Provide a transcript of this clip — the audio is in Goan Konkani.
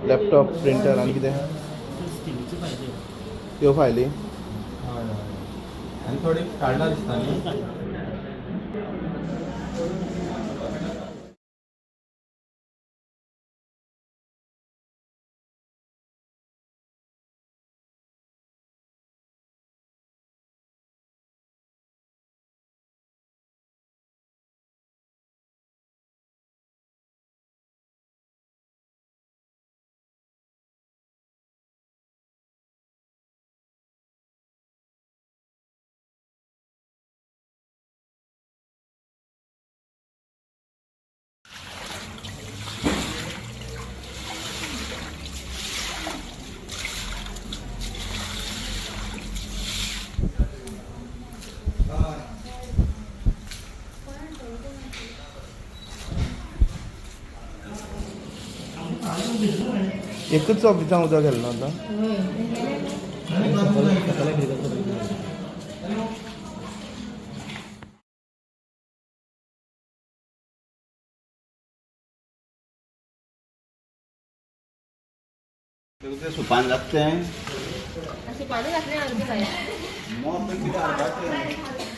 लॅपटॉप, प्रिंटर आनी कितें? स्टिलीची पाहिजे. त्यो फायली. हय हय, आनी थोडी काडला दिसता न्ही. एकूच ऑफिसान उदक गेलें ना आतां. ते सुपान लागते. सुपान घातलें अर्द जाय. मोप कितें हाडपाचें.